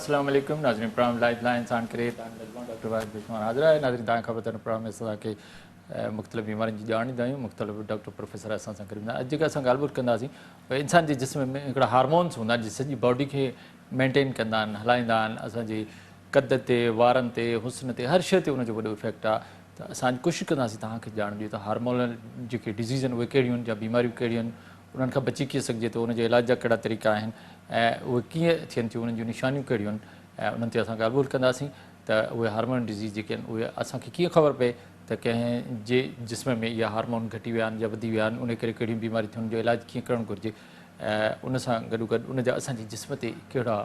السلام عليڪم ناظرين پروگرام لائف لائن سان ڪري تان ميزبان ڊاڪٽر واحد بشمان حاضر آهي. ناظرين تان خبر ته پروگرام ۾ اسان کي مختلف بيمارين جي ڄاڻ ڏيندا آهيون، مختلف ڊاڪٽر پروفيسر اسان سان گڏ هوندا آهن. اڄ جيڪا اسان ڳالهه ٻولهه ڪنداسين اهي انسان جي جسم ۾ هڪڙا هارمونس هوندا آهن جي سڄي باڊي کي مينٽين ڪندا آهن، هلائيندا آهن. اسان جي قد تي، وارن تي، حسن تي، هر شيء تي ان جو وڏو افيڪٽ آهي. ته اسان اڄ ڪوشش ڪنداسين توهان کي ڄاڻ ڏيون ته هارمونل جيڪي ڊزيز آهن اهي ڪهڙيون آهن يا بيماريون ڪهڙيون آهن، انهن کان بچي ڪيئن سگهجي ٿو، ان جي علاج جا ڪهڙا طريقا آهن ۽ اهي ڪيئن ٿين ٿيون، انهن جون نشانيون ڪهڙيون آهن ۽ انهن تي اسان ڳالهه ٻولهه ڪنداسين ته اهي هارمونل ڊزيز جيڪي آهن اهي اسان کي ڪيئن خبر پئي ته ڪنهن جي جسم ۾ اها هارمون گهٽي ويا آهن يا وڌي ويا آهن، ان ڪري ڪهڙيون بيماريون ٿيون، ان جو علاج ڪيئن ڪرڻ گهرجي ۽ ان سان گڏوگڏ ان جا اسان جي جسم تي ڪهڙا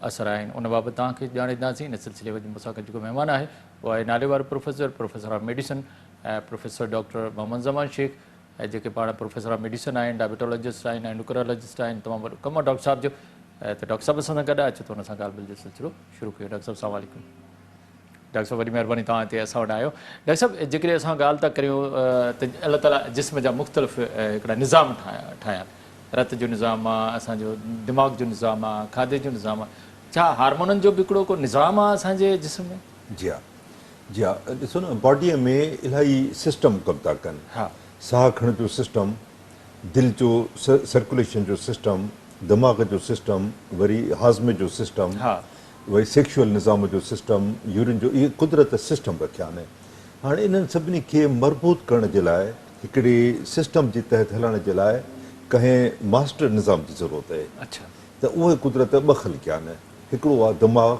اثر آهن، ان بابت توهان کي ڄاڻ ڏينداسين. ان سلسلي ۾ مون سان گڏ جيڪو مهمان آهي اهو آهي ناليوارو professor, professor of medicine professor doctor Muhammad Zaman Shaikh, جيڪي پاڻ پروفيسر آف ميڊيسن آهن، ڊائبيٽالاجسٽ آهن، اينڊوڪرالاجسٽ آهن. تمام وڏو ڪم آهي ڊاڪٽر صاحب جو. ته ڊاڪٽر صاحب اسان سان گڏ آهي، اچو ته ان سان ڳالهه ٻولهه جو سلسلو شروع ڪيون. ڊاڪٽر صاحب السلام عليڪم. ڊاڪٽر صاحب وڏي مهرباني توهان هتي اسان وٽ آيو. ڊاڪٽر صاحب جيڪڏهن اسان ڳالهه ٿا ڪريون ته الله تعاليٰ جسم جا مختلف هڪڙا نظام ٺاهيا آهن، رت جو نظام آهي، اسان جو دماغ جو نظام آهي، کاڌي جو نظام آهي، ڇا هارمونن جو به هڪڙو ڪو نظام آهي اسان جي جسم ۾؟ جي ها جي ها، ڏسو نه باڊيء ۾ الاهي سسٽم ڪم ٿا ڪن، ساهه کڻڻ جو سسٽم، دل جو سرڪوليشن جو سسٽم، دماغ جو سسٽم، وري هاضمي جو سسٽم، وري سيڪشوئل نظام جو سسٽم، يورين جو، اهي قدرت سسٽم رکيا آهن. هاڻي انهن سڀني کي مربوط ڪرڻ جي لاء هڪڙي سسٽم جي تحت هلائڻ جي لاء ڪنهن ماسٽر نظام جي ضرورت آهي. ته اهي قدرت ٻه خلقيا آهن، هڪڙو آهي دماغ،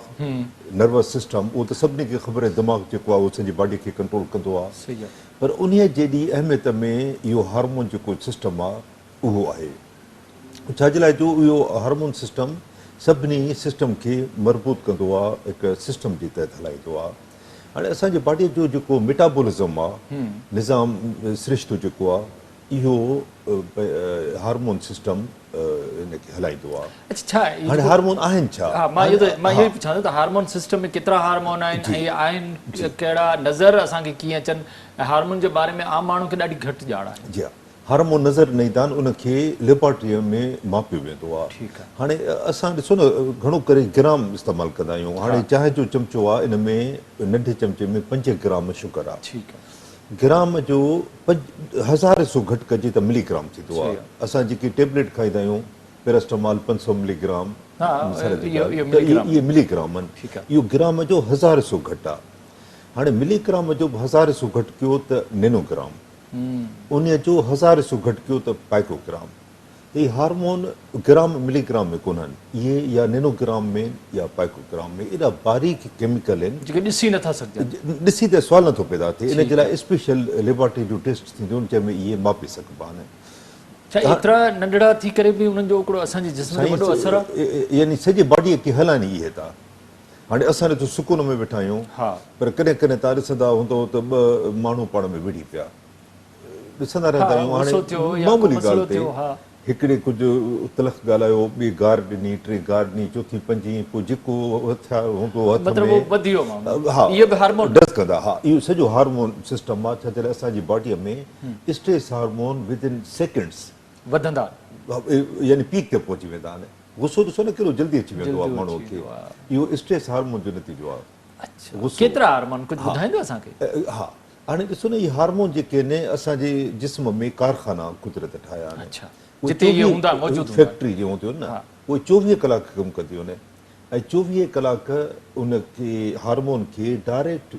نروس سسٽم، اهو ته سڀني کي خبر آهي دماغ جيڪو آهي اهو سڄي باڊي کي ڪنٽرول ڪندو آهي، پر انهيء جيڏي اهميت ۾ اهو هارمون جيڪو سسٽم آهي اهو آهي. ڇا جي لاء جو اهو هارمون سسٽم سڀني سسٽم کي مربوط ڪندو آهي، هڪ سسٽم جي تحت هلائيندو آهي. هاڻي اسان جي باڊي جو جيڪو ميٽابولزم آهي، نظام سرشتو جيڪو آهي، اهو هارمون سسٽم ان کي هلائيندو آهي. اڇا ڇا اهو هاڻي هارمون آهن ڇا؟ ها مان اهو ته مان اهو ئي پڇان ٿو ته هارمون سسٽم ۾ ڪيترا هارمون آهن ۽ اهي آهن ڪهڙا، نظر اسان کي ڪيئن اچن ۽ هارمون جي باري ۾ عام ماڻهن کي ڏاڍي گهٽ ڄاڻ آهي. جي ها هارمون نظر نه ايندا آهن ان کي ليبارٽري ۾ ماپيو ويندو آهي. هاڻي اسان ڏسو نه گهڻو ڪري گرام استعمال ڪندا آهيون. هاڻي چانهه جو چمچو آهي ان ۾ ننڍي چمچي ۾ 5 گرام شگر آهي. ٺيڪ آهي. گرام جو 5000 حصو گهٽ ڪجي ته ملي گرام ٿيندو آهي. اسان جيڪي ٽيبليٽ کائيندا آهيون پيراسٽامال 500 ملي گرام مثال جي ڳالهه ته اهي ملي گرام آهن. اهو گرام جو 1000 حصو گهٽ آهي. هاڻي ملي گرام جو به 1000 حصو گهٽ ڪيو ته نينو گرام، انهيء جو 1000 حصو گهٽ ڪيو ته پائيڪو گرام. ته اهي هارمون گرام ملي گرام ۾ ڪونهن، اهي يا نينو گرام ۾ يا پائيڪو گرام ۾ ايڏا باريڪ ڪيميڪل آهن. جيڪي ڏسي نٿا سگهجن. ڏسي ته سوال نٿو پيدا ٿئي. ان جي لاء اسپيشل ليبارٽري جون ٽيسٽ ٿينديون آهن جنهن ۾ اهي ماپي سگهبا آهن. ڇا ايترا ننڍڙا ٿي ڪري به انهن جو هڪڙو اسان جي جسم تي وڏو اثر آهي؟ سائين يعني سڄي باڊيء کي هلائين اهي ٿا. هاڻي اسان ڏٺو سڪون ۾ ويٺا آهيون پر ڪڏهن ڪڏهن توهان ڏسندا هوندؤ ته ٻه ماڻهو پاڻ ۾ وڙهي پيا. ڏسندا رهندا آهيون هاڻي معمولي ڳالهه تي هڪڙي ڪجهه تلخ ڳالهايو، ٻئي گار ڏني، ٽئين گار ڏني، چوٿين پنجين، پوء جيڪو هٿيار هوندو هٿ ۾ ها ڊس ڪندا. ها اهو سڄو هارمون سسٽم آهي، ڇا جي لاء اسان جي باڊيء ۾ stress hormone with in seconds وڌندا يعني پيڪ تي پهچي ويندا آهن. غصو ڏسو نه ڪيڏو جلدي اچي ويندو آهي ماڻهوء کي، اهو اسٽريس هارمون جو نتيجو آهي. اڇا ڪيترا هارمون ڪجهه ٻڌائيندو اسان کي؟ ها هاڻي ڏسو نه اهي هارمون جيڪي آهن اسان جي جسم ۾ ڪارخانا قدرت ٺاهيا آهن. اڇا جتي اهي هوندا موجود هوندا. فيڪٽري جيئن هونديون آهن نه اهي 24 ڪلاڪ ڪم ڪنديون آهن ۽ 24 ڪلاڪ ان کي هارمون کي ڊائريڪٽ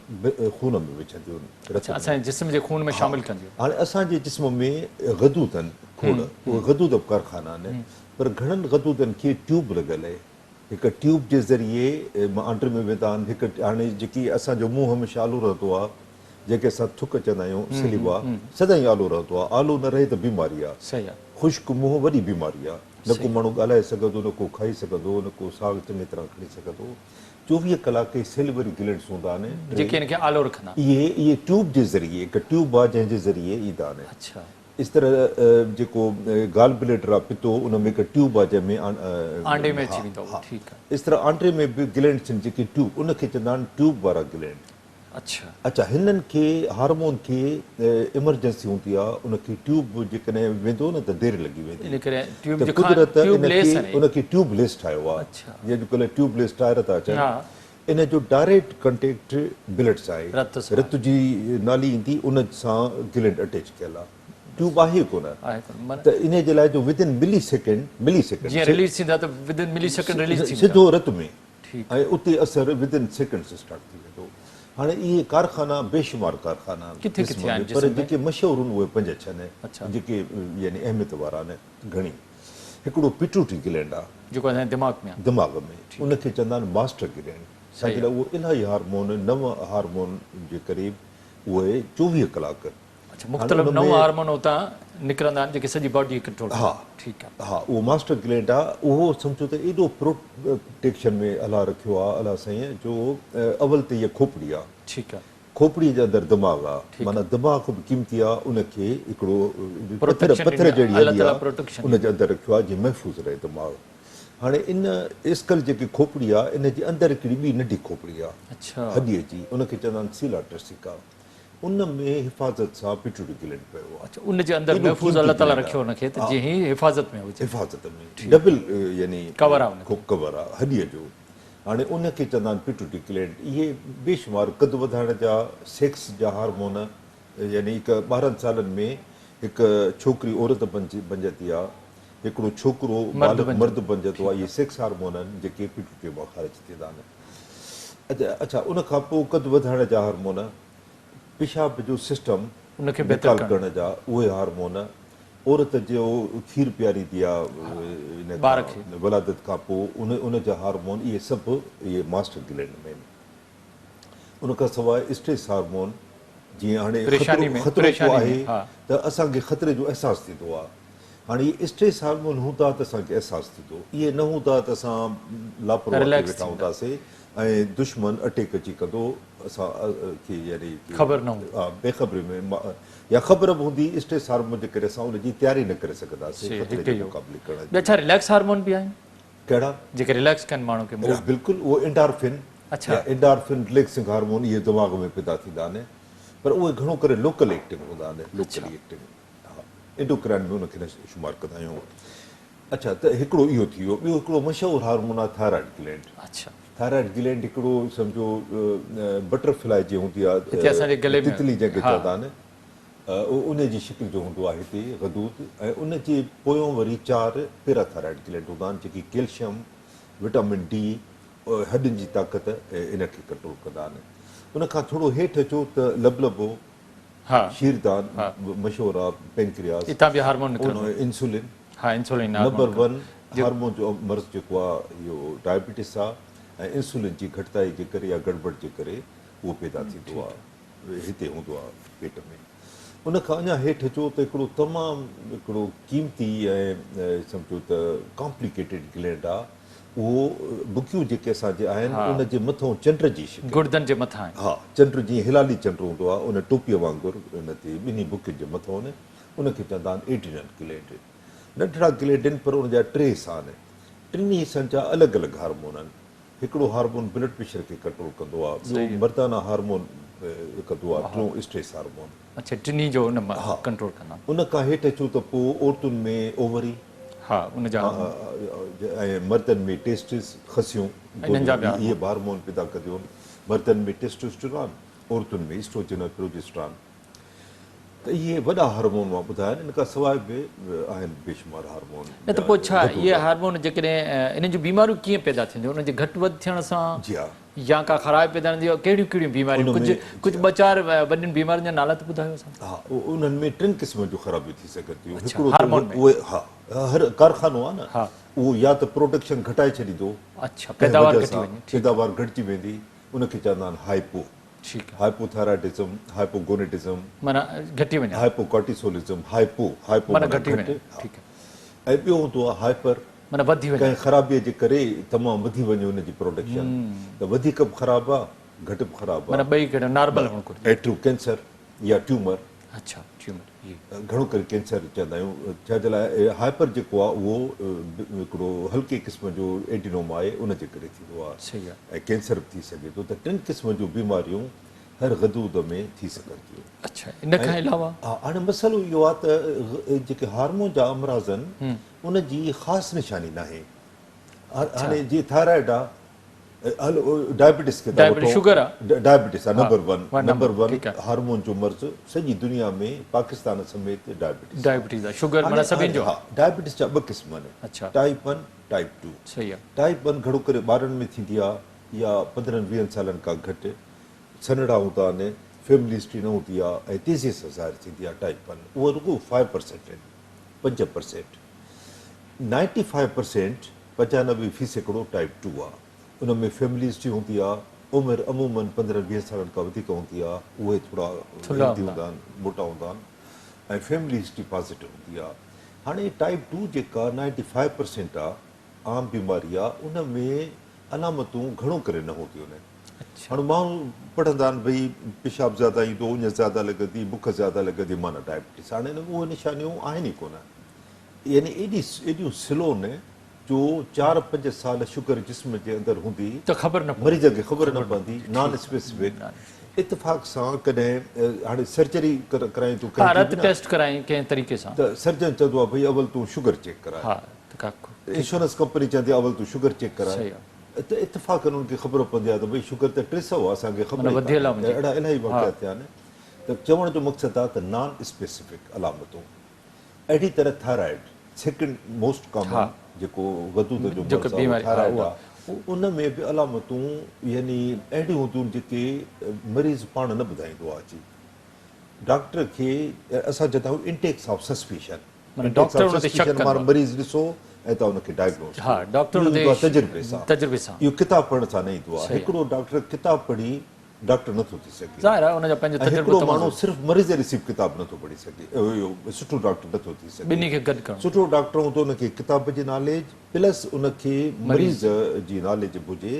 خون ۾ وجهنديون آهن. اڇا اسان جي جسم جي خون ۾ شامل ڪنديون. هاڻي اسان جي جسم ۾ غدود آهن کوڙ اهي غدود به ڪارخانا آهن پر گهڻن غدودن کي ٽيوب لڳل آهي. هڪ ٽيوب جي ذريعي آنڊري ۾ ويندا آهن. هڪ هاڻي جيڪي اسان جو منهن هميشه آلو رهندو آهي، جنهن کي اسان ٿڪ چوندا آهيون، سليوا، سدائين آلو رهندو آهي. آلو نه رهي ته بيماري آهي. خشڪ منهن وڏي بيماري آهي. نه ڪو ماڻهو ڳالهائي سگهندو، نه ڪو کائي سگهندو، نه ڪو ساهه چڱي طرح کڻي سگهندو. 24 ڪلاڪ هي سيليوري گلينڊس هوندا آهن، جيڪي ان کي آلو رکندا آهن. اهي ٽيوب جي ذريعي، هڪ ٽيوب آهي جنهن جي ذريعي ايندا آهن. اس طرح جيڪو گال بليڊر آ پتو ان ۾ هڪ ٽيوب آ جنهن ۾ آنڊي ۾ اچي ويندو اهو ٺيڪ آ. اس طرح آنڊي ۾ به گلينڊس آهن جيڪي ٽيوب ان کي چوندا آهن ٽيوب وارا گلينڊ. اڇا. اڇا هنن کي هارمون کي ايمرجنسي هوندي آ ان کي ٽيوب جيڪڏهن ويندو نه ته دير لڳي ويندي ان ڪري ٽيوب ته جو کان قدرت ٽيوب ان ليس کي آهي ان کي ٽيوب ليس ٺاهيو آ اڇا. جيئن اڄڪلهه ٽيوب ليس ٽائر ٿا اچن ها. ان جو ڊائريڪٽ ڪنٽيڪٽ بلڊ سان آهي رت سان رت جي نالي ايندي ان سان گلينڊ اٽيچ ڪيل آ ٽيوب آهي ئي ڪونه آهي ڪونه معنيٰ ته انهي جي لاء جو ودن ملي سيڪنڊ ملي سيڪنڊ جيئن رليز ٿيندا ته ودن ملي سيڪنڊ رليز ٿيندا سڌو رت ۾ ٺيڪ. ۽ اتي اثر ودن سيڪنڊز اسٽارٽ ٿي ويندو. هاڻي اهي ڪارخانا بيشمار ڪارخانا آهن ڪٿي جسم ڪٿي آهن ۾ پر جسم ۾؟ جيڪي مشهور آهن اهي پنج ڇهه آهن اڇا. جيڪي يعني اهميت وارا آهن گهڻي هڪڙو پٽوٽري گلينڊ آهي. جيڪو اسان جي دماغ ۾ آهي. دماغ ۾ ان کي چوندا آهن ماسٽر گلينڊ ڇا جي لاء اهو الاهي هارمون نو هارمون جي قريب اهي 24 ڪلاڪ اڇا مختلف نو هارمون اتان نڪرندا آهن جيڪي سڄي باڊي کي ڪنٽرول ڪندا آهن ٺيڪ آهي. ها اهو ماسٽر گلينڊ آهي اهو سمجهو ته ايڏو پروٽيڪشن ۾ الله رکيو آهي الله سائين جو اول ته هيء کوپڙي آهي ٺيڪ آهي. کوپڙي جي اندر دماغ آهي معنيٰ دماغ به قيمتي آهي ان کي هڪڙو پٿر پروٽيڪشن پٿر ڏني آهي جهڙي الله هڏي تعاليٰ آهي پروٽيڪشن ان جي اندر رکيو آهي جيئن محفوظ رهي دماغ هاڻي ان اسڪل جيڪي کوپڙي آهي ان جي اندر هڪڙي ٻي ننڍي کوپڙي آهي اڇا هڏي جي ان کي چوندا آهن سيلا ٽرسيڪا ان ۾ حفاظت سان پٽوٽري گلينڊ پيو آهي. اڇا ان جي اندر ايڏو محفوظ قيمتي الله تعاليٰ گلينڊ رکيو آهي. ان کي ته ها. جيئن هي حفاظت ۾ هجي. حفاظت ۾ ڊبل يعني ڪور آهي ان کي. ڪور آهي هڏيء جو. هاڻي ان کي چوندا آهن پٽوٽري گلينڊ. اهي بيشمار قد وڌائڻ جا سيڪس جا هارمون يعني هڪ 12 سالن ۾ هڪ ڇوڪري عورت بنجندي آهي هڪڙو ڇوڪرو مرد بالغ بنجندو. مرد بنجندو آهي اهي سيڪس هارمون آهن جيڪي پٽوٽري مان خارج ٿيندا آهن. اڇا ان کان پوء قد وڌائڻ جا هارمون، پيشاب جو سسٽم ان کي بهتر نيڪال ڪرڻ جا اهي هارمون، عورت جو کير پياريندي آ ان ٻار کي ولادت کان پوء ان جا هارمون اهي سڀ اهي ماسٽر گلينڊ ۾ آهن. ان کان سواء اسٽريس هارمون جيئن هاڻي پريشاني ۾ خطرو ڪو پريشاني ۾ آهي ها. ته اسان کي خطري جو احساس ٿيندو آ. هاڻي اهي اسٽريس هارمون هوندا ته اسان کي احساس ٿيندو، اهي نه هوندا ته اسان لاپرواهه ٿي رليڪس ويٺا ٿيندا. هونداسين ۽ دشمن اٽيڪ اچي ڪندو اسان کي يعني خبر نه هوندي. ها بي خبري ۾ يا خبر به هوندي اسٽريس هارمون جي ڪري اسان ان جي تياري نه ڪري سگهنداسين سي خطري هڪ جو اهو. مقابلي ڪرڻ ٻيا جي. ڇا رليڪس هارمون به آهن؟ ڪهڙا؟ جيڪي رليڪس ڪن ماڻهو کي موڊ. بلڪل اهو انڊارفن اڇا. يا انڊارفن رليڪسنگ هارمون اهي دماغ ۾ پيدا ٿيندا آهن پر اهي گهڻو ڪري لوڪل ايڪٽنگ هوندا آهن لوڪلي ايڪٽنگ. ها انڊوڪرائن ۾ ان کي نه شمار ڪندا آهيون. اڇا ته هڪڙو اهو ٿي ويو. ٻيو هڪڙو مشهور هارمون آهي ٿائرائيڊ گلينڊ. اڇا. ٿائرائيڊ گلينڊ هڪڙو سمجهو بٽر فلائي جي هوندي آهي هتي اسان جي گلي ۾ تتلي جنهن کي ها. چوندا آهن اهو ان جي شڪل جو هوندو آهي هتي غدود ۽ ان جي پويون وري چار پيراٿائرائيڊ گلينڊ هوندا آهن جيڪي ڪيلشم، وٽامن ڊي، هڏن جي طاقت ان کي ڪنٽرول ڪندا آهن. ان کان ٿورو هيٺ اچو ته لبلبو شيردان مشهور آ پينڪرياس اتان به هارمون نڪرندو انسولين ها انسولين نمبر 1 هارمون جو مرض جيڪو آ اهو ڊائبيٽس آ ۽ انسولين جي گهٽتائي جي ڪري يا گڙٻڙ جي ڪري اهو پيدا ٿيندو آ هتي هوندو آ پيٽ ۾ ان کان اڃا هيٺ اچو ته هڪڙو تمام هڪڙو قيمتي ۽ سمجهو ته ڪامپليڪيٽيڊ گلينڊ آ اهو بڪيون جيڪي اسان جي آهن ان جي مٿئون چنڊ جي شڪل. گڙدن جي مٿان آهن. ها چنڊ جيئن هلالي چنڊ هوندو آهي ان ٽوپيء وانگر ان تي ٻنهي بڪين جي مٿئون ان کي چوندا آهن ايڊرينل گلينڊ. ننڍڙا گلينڊ آهن پر ان جا ٽي حصا آهن. ٽنهي حصن جا الڳ الڳ هارمون آهن. هڪڙو هارمون بلڊ پريشر کي ڪنٽرول ڪندو آهي، ٻيو مردانه هارمون ڪندو آهي، ٽيون اسٽريس هارمون. اڇا ٽنهي جو ان مان ڪنٽرول ڪندا آهن. ان کان هيٺ اچو ته پوء عورتن ۾ اووري. ها ان جا هارمون. ۽ مردن ۾ ٽيسٽس، خصيون، انهن جا به هارمون. اهي به هارمون پيدا ڪنديون آهن. مردن ۾ ٽيسٽوسٽيران، عورتن ۾ ايسٽروجن ۽ پروجيسٽران. ته اهي وڏا هارمون مان ٻڌايا آهن، ان کان سواء به آهن بيشمار هارمون. نه ته پوء ڇا اهي هارمون جيڪڏهن انهن جون بيماريون ڪيئن پيدا ٿينديون؟ انهن جي گهٽ وڌ ٿيڻ سان جي ها. يا ڪا خرابي پيدا ٿيندي آهي؟ ڪهڙيون ڪهڙيون بيماريون؟ ڪجهه ڪجهه ٻه چار وڏين بيمارين جا نالا ته ٻڌايو اسان کي. ها انهن ۾ ٽن قسمن جون خرابيون ٿي سگهن ٿيون. هڪڙو ته هارمون ۾. اهي ها هر ڪارخانو آهي نه اهو يا ته پروڊڪشن گهٽائي ڇڏيندو. اڇا پيداوار گهٽي وڃي. پيداوار گهٽجي ويندي ان کي چوندا آهن هائپو. ٺيڪ آهي. Hypothyroidism, hypogonadism. معنيٰ گهٽي وڃڻ. هائپو ڪارٽيسولزم، هائپو، هائپو معنيٰ معنيٰ گهٽي گهٽ. وڃڻ. ٺيڪ آهي. ۽ ٻيو هوندو آهي هائپر. معنيٰ وڌي وڃڻ. ڪنهن خرابيء جي ڪري تمام وڌي وڃي ان جي پروڊڪشن ته وڌيڪ به خراب آ گهٽ به خراب آ. معنيٰ ٻئي ڪهڙا نارمل هئڻ گهرجي. ۽ ٽيون ڪينسر يا ٽيومر. اڇا ٽيومر جي. گهڻو ڪري ڪينسر چوندا آهيون ڇا جي لاء هائپر جيڪو آ اهو هڪڙو هلڪي قسم جو ايڊينوما آهي ان جي ڪري ٿيندو آ صحيح آ. ۽ ڪينسر به ٿي سگهي ٿو ته ٽن قسم جون بيماريون هر غدود ۾ ٿي سگهن ٿيون. اڇا ان کان علاوه؟ ها هاڻي مسئلو اهو آهي ته جيڪي هارمون جا امراض آهن ان جي خاص نشاني ناهي. هاڻي جيئن ٿائرائيڊ آهي ڊائبٽيس کي ٿا وٺون شگر آهي ڊائبٽيس آهي number one number one hormone جو مرض سڄي دنيا ۾ پاڪستان سميت ڊائبٽيس ڊائبٽيس آهي شگر معنيٰ سڀني جو ها ڊائبٽيس جا ٻه قسم آهن اڇا ٽائپ 1 ٽائپ 2 صحيح آهي ٽائپ 1 گهڻو ڪري ٻارن ۾ ٿيندي آهي يا 15 20 سالن کان گهٽ سنهڙا هوندا آهن فيملي هسٽري نه هوندي آهي ۽ تيزي سان ظاهر ٿيندي آهي ٽائپ 1 اهو رڳو 5% آهن 5% 95% 95 في سيڪڙو ٽائپ ٽو آ ان ۾ فيملي هسٽري هوندي آ عمر عمومن 15 20 سالن کان وڌيڪ هوندي آ اهي ٿورا هيلدي هوندا آهن موٽا هوندا آهن ۽ فيملي هسٽري پازيٽو هوندي آ هاڻي ٽائپ ٽو جيڪا 95% آ عام بيماري آ ان ۾ علامتون گهڻو ڪري نه هونديون آهن هاڻي ماڻهو پڙهندا آهن ڀئي پيشاب زياده ايندو اڃ زياده لڳندي بک زياده لڳندي معنيٰ ڊائبٽيس هاڻي ان ۾ اهي نشانيون آهن ئي ڪونه يعني ايڏي ايڏيون سلو نه جو چار پنج سال شگر جسم جي اندر هوندي ته خبر نه پوندي مريض کي خبر نه پوندي نان اسپيسفڪ اتفاق سان ڪڏهن هاڻي سرجري ڪرائين تون ڪنهن جي به نه ٽيسٽ ڪرائين ڪنهن طريقي سان ته سرجن چوندو آهي ڀئي اول تون شگر چيڪ ڪرائي ها ته ڪا انشورنس ڪمپني چوندي آهي اول تون شگر چيڪ ڪرائي صحيح آهي ته اتفاقن انهن کي خبر پوندي آهي ته ڀئي شگر ته 300 آهي اسان کي خبر ئي ڪانهي اهڙا الاهي واقعا ٿيا آهن ته چوڻ جو مقصد آهي ته نان اسپيسفڪ علامتون اهڙي طرح ٿائرائيڊ سيڪنڊ موسٽ ڪامن جيڪو غدود جو مرض آهي اهو ٿائرائيڊ آهي ان ۾ به علامتون يعني اهڙيون هونديون آهن جيڪي مريض پاڻ نه ٻڌائيندو آهي اچي ڊاڪٽر کي اسان چوندا آهيون انٽيڪس آف سسپيشن انٽيڪس آف سسپيشن معنيٰ مريض ڏسو ۽ توهان ان کي ڊائگنوز ڪيو تجربي سان تجربي سان اهو ڪتاب پڙهڻ سان نه ايندو آهي هڪڙو ڊاڪٽر ڪتاب پڙهي ڊاڪٽر نه ٿو ٿي سگهي. ظاهر آهي ان جا پنهنجو ۽ تجربو هڪڙو تمام ماڻهو ضروري. صرف مريض ڏسي به ڪتاب نه ٿو پڙهي سگهي اهو سٺو ڊاڪٽر نه ٿو ٿي سگهي. ٻنهي کي گڏ ڪرڻو. سٺو ڊاڪٽر هوندو ان کي ڪتاب جي ناليج پلس ان کي مريض جي ناليج به هجي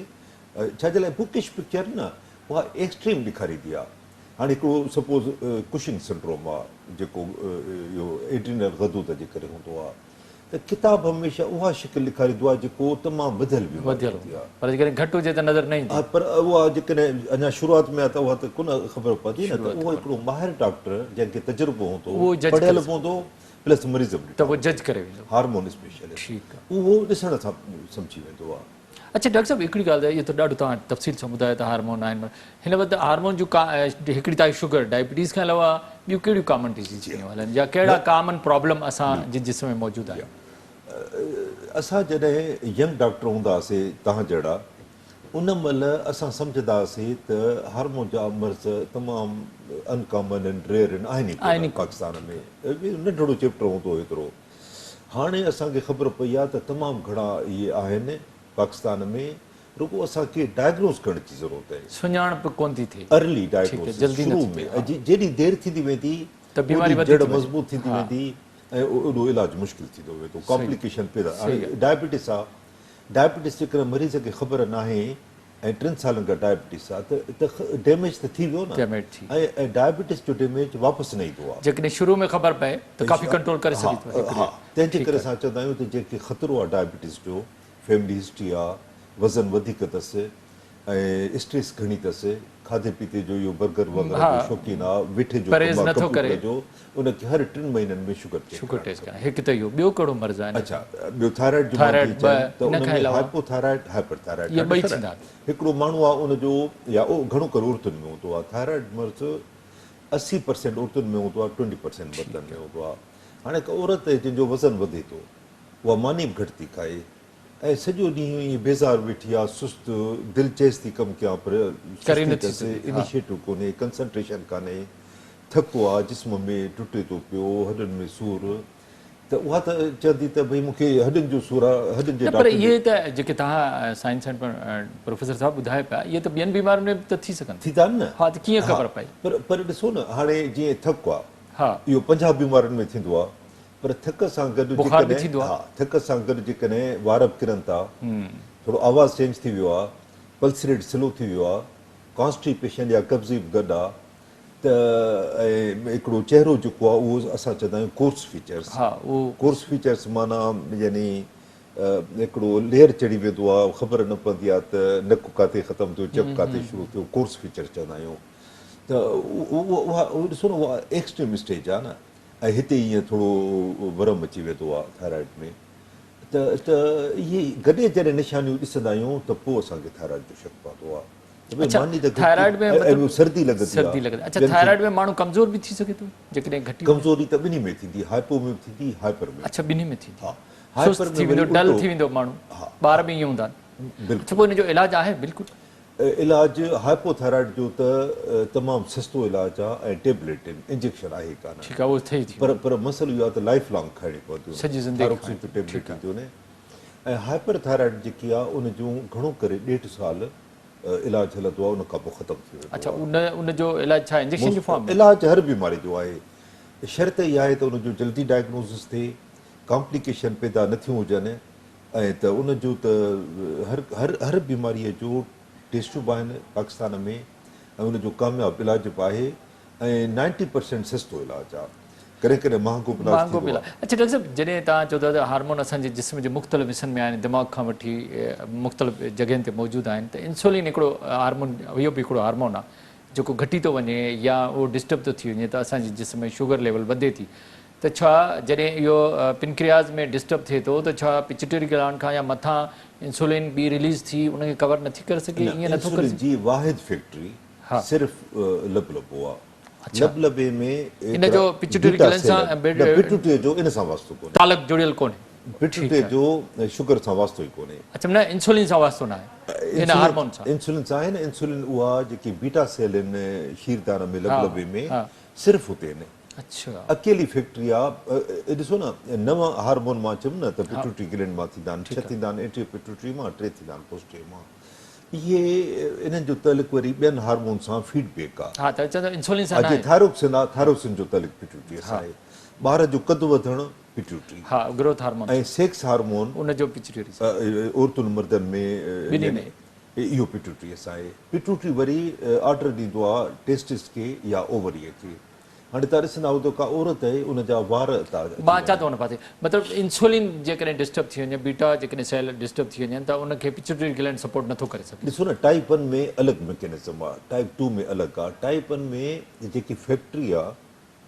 ڇا جي لاء بوڪش پڪچر نه اها ايڪسٽريم ڏيکاريندي آهي هاڻي هڪڙو سپوز ڪشنگ سنڊروم آهي جيڪو اهو ايڊرينل غدود جي ڪري هوندو آهي ته ڪتاب هميشه اها شڪل ڏيکاريندو آهي جيڪو تمام وڌيل بيماري هوندي آهي. پر جيڪڏهن گهٽ هجي ته نظر نه ايندي. ها پر اها جيڪڏهن اڃا شروعات ۾ آهي ته اها ته ڪونه خبر پوندي نه ته اهو هڪڙو ماهر ڊاڪٽر جنهن کي تجربو هوندو پڙهيل به هوندو پلس مريض به ڏٺا هوندا هارمون اسپيشلسٽ اهو ڏسڻ سان سمجهي ويندو آهي. اڇا ڊاڪٽر صاحب هڪڙي ڳالهه اهو ته ڏاڍو توهان تفصيل سان ٻڌايو ته هارمون آهن هن وقت هارمون جون ڪا هڪڙي ته آهي شگر ڊائبٽيز کان علاوه ٻيون ڪهڙيون ڪامن ڊزيز پيون هلن يا ڪهڙا ڪامن پرابلم اسان جي جسم ۾ موجود آهن. اسان جڏهن ينگ ڊاڪٽر هوندا هئاسي توهان جهڙا ان مهل اسان سمجهندا هئاسي ته هارمون جا مرض تمام ان ڪامن آهن ريئر آهن آهن ئي ڪونه پاڪستان ۾ ننڍڙو چيپٽر هوندو هو ايترو هاڻي اسان کي خبر پئي آهي ته تمام گهڻا اهي آهن پاڪستان ۾ رڳو اسان کي ڊائگنوز ڪرڻ جي ضرورت آهي. سڃاڻپ ڪونه ٿي ٿئي. ارلي ڊائگنوسس شروع ۾ ۽ جيڏي دير ٿيندي ويندي ته بيماري اوڏي جڙ مضبوط ٿيندي ويندي ۽ اوڏو علاج مشڪل ٿيندو ويندو ڪامپليڪيشن پيدا هاڻي ڊائبٽيس آهي ڊائبٽيس جيڪڏهن مريض کي خبر ناهي ۽ ٽن سالن کان ڊائبٽيس آ ته ڊيميج ته ٿي ويو نه ۽ ڊائبٽيس جو ڊيميج واپس نه ايندو آ. جيڪڏهن شروع ۾ خبر پئي ته ڪافي ڪنٽرول ڪري سگهي ٿو. ها تنهن جي ڪري اسان چوندا آهيون ته جنهن کي خطرو آ ڊائبٽيس جو فيملي هسٽري آ وزن وڌيڪ اٿس ۽ اسٽريس گهڻي اٿس کاڌي پيتي جو اهو برگر وغيره جو شوقين آ ويٺي جو ڪم آ ڪمپيوٽر جو ان کي هر ٽن مهينن ۾ شگر چيڪ ڪرائڻ کپي. هڪ ته اهو ٻيو ڪهڙو مرض آهي؟ اڇا ٻيو ٿائرائيڊ جو مان ٿي چيم ته ان ۾ هائپو ٿائرائيڊ هائپر ٿائرائيڊ هڪڙو ماڻهو آ ان جو يا گهڻو ڪري عورتن ۾ هوندو آ ٿائرائيڊ مرض 80% عورتن ۾ هوندو آ 20% مردن ۾ هوندو آ هاڻي هڪ عورت جنهن جو وزن وڌي ٿو اها ماني به گهٽ ٿي کائي ۽ سڄو ڏينهن ائين بيزار ويٺي آ، سست، دل چئيس ٿي ڪم ڪيان پر ڪري سستي نٿي اٿس، سگهي، ها. انيشيٽو ڪونهي، ڪنسنٽريشن ڪانهي، ٿڪ آ، جسم ۾ ٽٽي ٿو پيو، هڏن ۾ سور، ته اها ته چوندي ته ڀئي مون کي هڏن جو سور آ، هڏن جي نه پر ڊاڪٽر ڏي. اهي ته جيڪي توهان سائنس ۽ پروفيسر صاحب ٻڌايو پيا اهي ته ٻين بيمارين ۾ به ته ٿي سگهن ٿا. ٿيندا آهن نه. ها ته ڪيئن ها خبر پئي. پر پر ڏسو نه هاڻي جيئن ٿڪ آ، ها. اهو 50 بيمارين ۾ ٿيندو آ، پر ٿڪ سان گڏ بخار به جيڪڏهن ٿيندو آهي. ها ٿڪ سان گڏ جيڪڏهن وار به ڪرن ٿا، ٿورو آواز چينج ٿي ويو آهي، پلس ريٽ سلو ٿي ويو آهي، ڪانسٽيپيشن يا قبضي به گڏ آهي ته ۽ هڪڙو چهرو جيڪو آهي اهو اسان چوندا آهيون ڪورس فيچرس ها اهو ڪورس فيچرس معنيٰ يعني هڪڙو ليئر چڙهي ويندو آهي خبر نه پوندي آهي ته نڪ ڪاٿي ختم ٿيو چپ ڪاٿي شروع ٿيو ڪورس فيچرس چوندا آهيون. ته اها ڏسو نه اها ايڪسٽريم اسٽيج آهي نه ۽ هتي ائين ٿورو ورم اچي ويندو آهي ٿائرائيڊ ۾ ته ته اهي گڏي جڏهن نشانيون ڏسندا آهيون ته پوء اسان کي ٿائرائيڊ جو شڪ پوندو آهي ته ڀئي ماني ته ٿائرائيڊ ۾ مطلب سردي لڳندي سردي لڳندي اڇا ٿائرائيڊ ۾ ماڻهو ڪمزور به ٿي سگهي ٿو جيڪڏهن گهٽي ڪمزوري ته ٻنهي ۾ ٿيندي هائپو ۾ به ٿيندي هائپر ۾ اڇا ٻنهي ۾ ٿيندي ها هائپر ۾ ٿي ويندو ڊل ٿي ويندو ماڻهو ٻار به ائين هوندا آهن بلڪل اڇا پوء ان جو علاج آهي بلڪل علاج هائپوٿائرائيڊ جو ته تمام سستو علاج آ ۽ ٽيبليٽ آهن انجيڪشن آهي ڪانه ٺيڪ آ اهو ٿئي ٿي پر پر مسئلو اهو آ ته لائف لانگ کائڻي پونديون سڄي زندگي ٿائروڪسين جون ٽيبليٽ اينديون آهن ۽ هائپر ٿائرائيڊ جيڪي آ ان جون گهڻو ڪري ڏيڍ سال علاج هلندو آ ان کان پوء ختم ٿي ويندو اڇا ان ان جو علاج ڇا انجيڪشن جي فارم ۾ علاج هر بيماري جو آهي شرط اها آهي ته ان جو جلدي ڊائگنوزس ٿئي ڪامپليڪيشن پيدا نه ٿيون هجن ۽ ته ان جو ته هر هر هر بيماريء جو ٽيسٽون به آهن پاڪستان ۾ ۽ ان جو ڪامياب علاج به آهي ۽ نائنٽي پرسينٽ سستو علاج آهي ڪڏهن ڪڏهن مهانگو به علاج مهانگو به ٿيندو علاج آهي. اڇا ڊاڪٽر صاحب جڏهن توهان چئو ٿا ته هارمون اسان جي جسم جي مختلف حصن ۾ آهن دماغ کان وٺي مختلف جڳهين تي موجود آهن ته انسولين هڪڙو هارمون اهو به هڪڙو هارمون آهي جيڪو گهٽي ٿو وڃي يا اهو ڊسٽرب ٿو ٿي وڃي ته اسان جي جسم ۾ شوگر ليول وڌي ٿي ته ڇا جڏهن اهو پنڪرياز ۾ ڊسٽرب ٿئي ٿو ته ڇا پچٽري گلانڊ کان يا مٿان انسولين ٻي رليز ٿي ان کي ڪور نٿي ڪري سگهي نه ائين نٿو ڪري انسولين سگهي؟ جي واحد فيڪٽري صرف لبلبو آ لبلبي ۾ ان جو پچٽري بيٽا گلينڊ سيل سان آهن نه پٽوٽري جو ان سان واسطو ڪونهي. تعلق جڙيل ڪونهي پٽوٽري جو شگر سان واسطو ئي ڪونهي. اڇا نه انسولين سان واسطو ناهي ان هارمون سان. انسولين سان آهي نه انسولين اها جيڪي بيٽا سيل آهن شيردان ۾ لبلبي ۾ صرف اتي آهن. اڇا. اڪيلي فيڪٽري آ ڏسو نه نو هارمون مان چيم نه ته پٽوٽري گلينڊ مان ٿيندا آهن ڇهه ٿيندا آهن اينٽري پٽوٽري مان ٽي ٿيندا آهن پوسٽري مان اهي انهن جو تعلق وري ٻين هارمون سان فيڊ بيڪ آ ها ته چوندا انسولين سان ناهي ٿائروڪسن آ ٿائروڪسن جو تعلق پٽوٽري سان آهي ٻار جو قد وڌڻ پٽوٽري ها گروٿ هارمون ۽ سيڪس هارمون ان جو پٽوٽري سان عورتن مردن ۾ ٻنهي ۾ اهو پٽوٽري سان آهي پٽوٽري وري آرڊر ڏيندو آ ٽيسٽس کي يا اووري کي هاڻي توهان ڏسندا هوندو ڪا عورت اهي ان جا وار ٿا اچي مان اچان وڃن. ٿو ان پاسي مطلب انسولين جيڪڏهن ڊسٽرب ٿي وڃي بيٽا جيڪڏهن سيل ڊسٽرب ٿي وڃن ته ان کي پچوٽري گلينڊ سپورٽ نٿو ڪري سگهي. ڏسو نه ٽائيپ ون ۾ الڳ ميڪنزم آ ٽائيپ ٽو ۾ الڳ آ ٽائيپ ون ۾ جيڪي فيڪٽري آ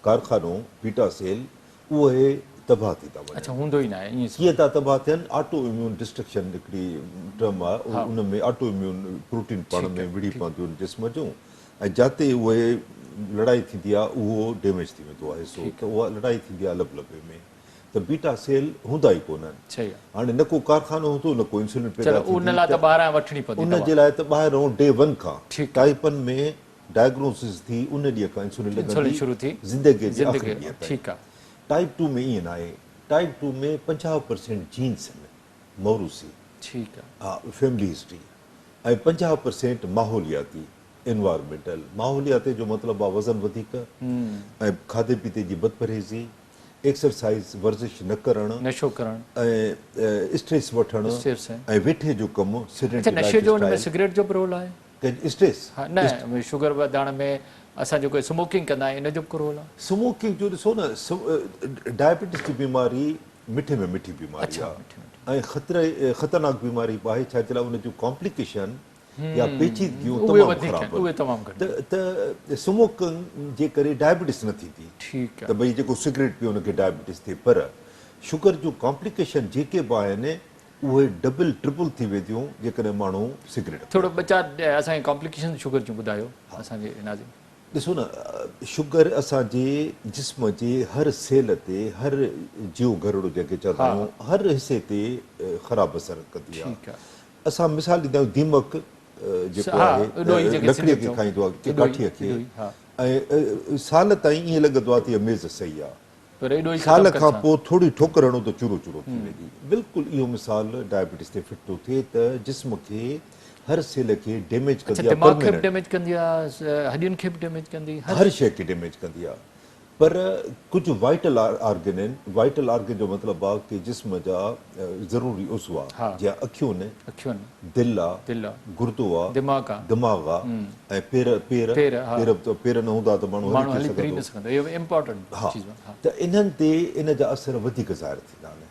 ڪارخانو بيٽا سيل اهي تباهه ٿي ٿا وڃن. اڇا هوندو ئي ناهي ائين ڪيئن ٿا تباهه ٿين آٽو اميون ڊسٽرڪشن هڪڙي ٽرم آ ان ۾ آٽو اميون پروٽين پاڻ ۾ وڙهي پونديون آهن جسم جون ۽ جاتي اهي لڙائي ٿيندي آهي اهو ڊيميج ٿي ويندو آهي حصو ته اها لڙائي ٿيندي آهي لبلبي ۾ ته بيٽا سيل هوندا ئي ڪونهن هاڻي نه ڪو ڪارخانو هوندو نه ڪو انسولين پيدا ٿيندي ته ان جي لاء ته ٻاهرون ڊي ون کان ٽائيپ ون ۾ ڊائگنوسس ٿي ان ڏينهن کان انسولين لڳندي زندگي جي آخري ڏينهن تائين ٽائيپ ٽو ۾ ائين ناهي ٽائيپ ٽو ۾ 50% جينس آهن موروثي ها فيملي هسٽري ۽ 50% ماحولياتي، Environmental، ماحولياتي جو مطلب آ وزن وڌيڪ ۽ کاڌي پيتي جي بدپرهيزي، ايڪسرسائيز، ورزش نه ڪرڻ، نشو ڪرڻ ۽ اسٽريس وٺڻ ۽ ويٺي جو ڪم، اڇا Sedentary نشي life جو ان ۾ اسٽائيل. سگريٽ جو به رول آهي؟ ڪنهن اسٽريس؟ ها نه شگر وڌائڻ ۾ اسان جيڪو سموڪنگ ڪندا آهيون ان جو به ڪو رول آهي؟ سموڪنگ جو ڏسو نه ڊائبيٽس جي بيماري مٺي ۾ مٺي بيماري آ ۽ خطري خطرناڪ بيماري به آهي ڇا جي لاء ان جون ڪامپليڪيشن يا پيچيدگيون تمام خراب آهن ته ته سموڪنگ جي ڪري ڊائبيٽس نه ٿيندي ته ڀئي جيڪو سگريٽ پي ان کي ڊائبيٽس ٿئي پر شگر جون ڪامپليڪيشن جيڪي به آهن اهي ڊبل ٽرپل ٿي وينديون جيڪڏهن ماڻهو سگريٽ پيئي ٿورو ٻه چار اسان کي ڪامپليڪيشن شگر جون ٻڌايو اسان جي ناظرين. ڏسو نه شگر اسان جي جسم جي هر سيل تي هر جيو گهرڙو جنهن کي چوندا آهيون هر حصي تي خراب اثر ڪندي آهي اسان مثال ڏيندا آهيون ديمڪ جيڪو آهي لڪڙي کي کائيندو آهي ڪاٺيء کي ۽ سال تائين ائين لڳندو آهي ته اها ميز صحيح آهي سال کان پوء ٿوري ٺوڪر هڻو ته چورو چورو ٿي ويندي. بلڪل اهو مثال ڊائبيٽس تي فٽ ٿو ٿئي ته جسم کي هر سيل کي ڊيميج ڪندي آهي دماغ کي به ڊيميج ڪندي آهي هڏين کي به ڊيميج ڪندي هر شيء کي ڊيميج ڪندي آهي پر ڪجهه وائٽل آرگن آهن وائٽل آرگن جو مطلب آهي ڪي جسم جا ضروري عضوا جيئن اکيون آهن دل آ گردو آ دماغ آ ۽ پير پير پير به پير نه هوندا ته ماڻهو هلي ڦري نه سگهندو اهو امپارٽنٽ چيز آ ته انهن تي ان جا اثر وڌيڪ ظاهر ٿيندا آهن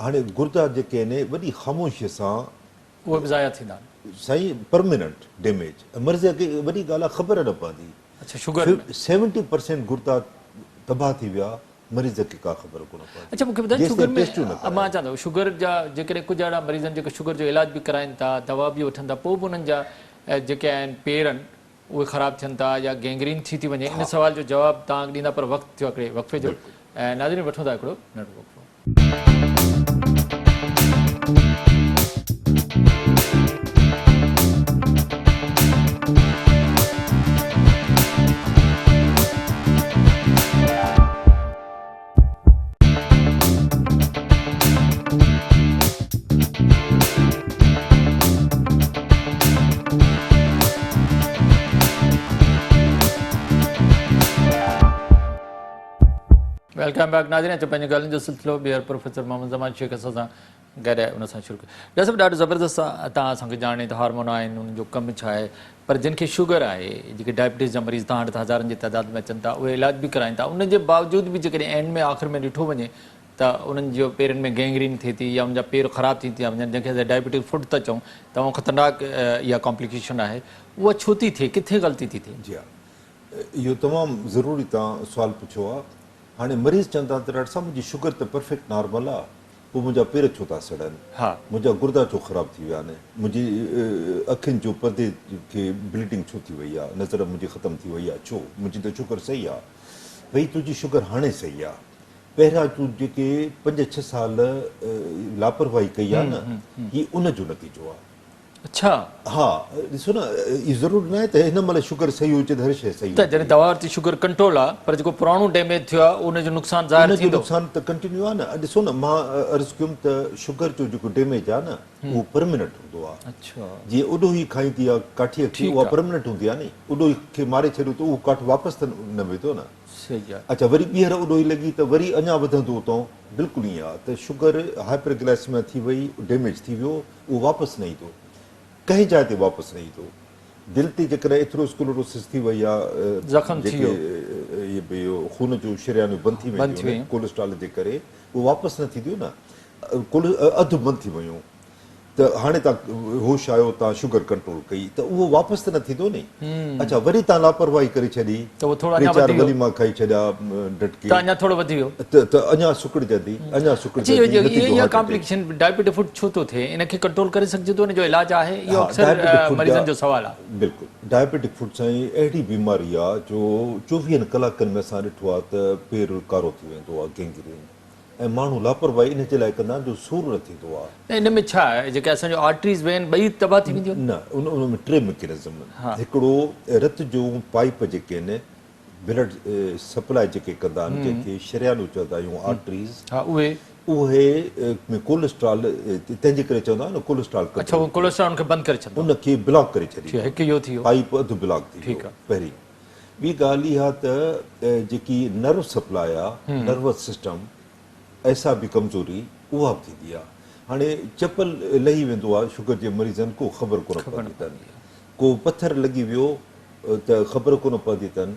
هاڻي گردا جيڪي آهن وڏي خاموشي سان اهي به ضايع ٿيندا آهن سائين پرماننٽ ڊيميج مرض کي وڏي ڳالهه آ خبر نه پوندي. اڇا شگر ۾. 70% گردا تباهه ٿي ويا مريض کي ڪا خبر ڪونه پوندي. اڇا مونکي ٻڌايو شگر ۾ مان اچان ٿو شگر جا جيڪڏهن ڪجهه اهڙا مريض آهن جيڪي شگر جو علاج به ڪرائين ٿا دوا به وٺن ٿا پوء به انهن جا جيڪي آهن پير آهن اهي خراب ٿين ٿا يا گينگرين ٿي ٿي وڃي ان سوال جو جواب توهان ڏيندا پر وقت ٿيو هڪڙي وقفي جو ناظرين وٺون ٿا هڪڙو ننڍڙو وقفو. Welcome back ناظرين اچو پنهنجي ڳالهين جو سلسلو ٻيهر پروفيسر محمد زمان شيخ اسان سان گڏ آهي ان سان شروع ڪيو ڊاڪٽر صاحب ڏاڍو زبردست توهان اسان کي ڄاڻ ڏني ته هارمون آهن انهن جو ڪم ڇا آهي پر جن کي شگر آهي جيڪي ڊائبٽيز جا مريض توهان وٽ هزارن جي تعداد ۾ اچن ٿا اهي علاج به ڪرائين ٿا ان جي باوجود به جيڪڏهن اينڊ ۾ آخر ۾ ڏٺو وڃي ته انهن جو پيرن ۾ گينگرين ٿئي ٿي يا انهن جا پير خراب ٿي ٿا وڃن جنهن کي اسان ڊائبيٽڪ فوٽ ٿا چئون تمام خطرناڪ اها ڪامپليڪيشن آهي اها ڇو ٿي ٿئي ڪٿي غلطي ٿي ٿئي؟ جي ها اهو تمام ضروري توهان سوال پڇيو آهي هاڻي مريض چون ٿا ته ڊاڪٽر صاحب منهنجي شگر ته پرفيڪٽ نارمل آهي پوء منهنجا پير ڇو ٿا سڙن منهنجا گردا ڇو خراب ٿي ويا آهن منهنجي اکين جو پردي کي بليڊنگ ڇو ٿي وئي آهي نظر منهنجي ختم ٿي وئي آهي ڇو منهنجي ته شگر صحيح آهي ڀئي تنهنجي شگر هاڻي صحيح آهي پهريان تون جيڪي پنج ڇهه سال لاپرواهي ڪئي آهي نه هي ان جو نتيجو آهي. اڇا. ها ڏسو نه اهو ضروري ناهي ته هن مهل شگر صحيح هجي ته هر شيء صحيح ته جڏهن دوا ورتي شگر ڪنٽرول آهي پر جيڪو پراڻو ڊيميج ٿيو آهي ان جو نقصان ظاهر ٿيندو. ان جو نقصان ته ڪنٽينيو آهي نه ڏسو نه مان عرض ڪيم ته شگر جو جيڪو ڊيميج آهي نه اهو پرمننٽ هوندو آهي. اڇا. جيئن اڏوهي کائيندي آهي ڪاٺيء کي اها پرمننٽ هوندي آهي نه اڏوهي کي ماري ڇڏيو ته اهو ڪاٺ واپس ته نه ويندو نه. صحيح آ. اڇا وري ٻيهر اڏوهي لڳي ته وري اڃا وڌندو اتان بلڪل ائين آ ته شگر هائپر گلائسيميا ٿي وئي ڊيميج ٿي ويو اهو واپس نه ايندو ڪنهن جاء تي واپس نه ايندو دل تي جيڪڏهن ايٿروسڪلروسس ٿي وئي آ زخم ٿي جيڪي ويو. اهي خون جون شريانيون بند ٿي بند ٿي وينديون ويون. ڪولسٽرال جي ڪري اهو واپس نه ٿينديون نه اڌ بند ٿي ويون ته هاڻي تان هوش آيو تان شگر ڪنٽرول ڪئي ته اهو واپس ته نه ٿيندو ني اڇا وري تان لاپرواهي ڪري ڇڏي ته اهو ٿورو ٽي اڃا چار وڌي ويو وليما کائي ڇڏيا ڊٽڪي ته اڃا ٿورو وڌي ويو ته ته اڃا سڪڙجندي اڃا اڇا سڪڙجندي اهو نتيجو اها heart attack complication diabetic foot ڇو ٿو ٿئي ان کي ڪنٽرول ڪري سگهجي ٿو ان جو علاج آهي اهو ها اڪثر ڊائبيٽڪ فوٽ جا مريضن جو سوال آهي. بلڪل ڊائبيٽڪ فوٽ سائين اهڙي بيماري آ جو چوويهن ڪلاڪن ۾ اسان ڏٺو آ ته پير ڪارو ٿي ويندو آ گينگرين ۽ ماڻهو لاپرواهي ان جي لاء ڪندا آهن جو سور نه ٿيندو آهي. نه ان ۾ ڇا آهي جيڪي اسان جو آرٽريز وين ٻئي تباهه ٿي وينديون آهن؟ نه ان ۾ ٽي مڪينزم آهن هڪڙو رت جون پائيپ جيڪي آهن بلڊ سپلاء جيڪي ڪندا آهن جنهن کي شريانون چوندا آهيون آرٽريز ها اهي اهي ۾ ڪولسٽرال تنهن جي ڪري چوندا آهن نه ڪولسٽرال اڇا اهو ڪولسٽرال ان کي بند ڪري ڇڏندو ان کي بلاڪ ڪري ڇڏيندو هڪ اهو ٿي ويو پائيپ اڌ بلاڪ ٿي ويو پهرين ٻي ڳالهه اها ته جيڪي نرو سپلاء آ، نروس سسٽم، اعصابي ڪمزوري اها به ٿيندي آ. هاڻي چپل لهي ويندو آ شگر جي مريضن ڪو خبر ڪونه پوندي اٿن. ڪو پٿر لڳي ويو ته خبر ڪونه پوندي اٿن.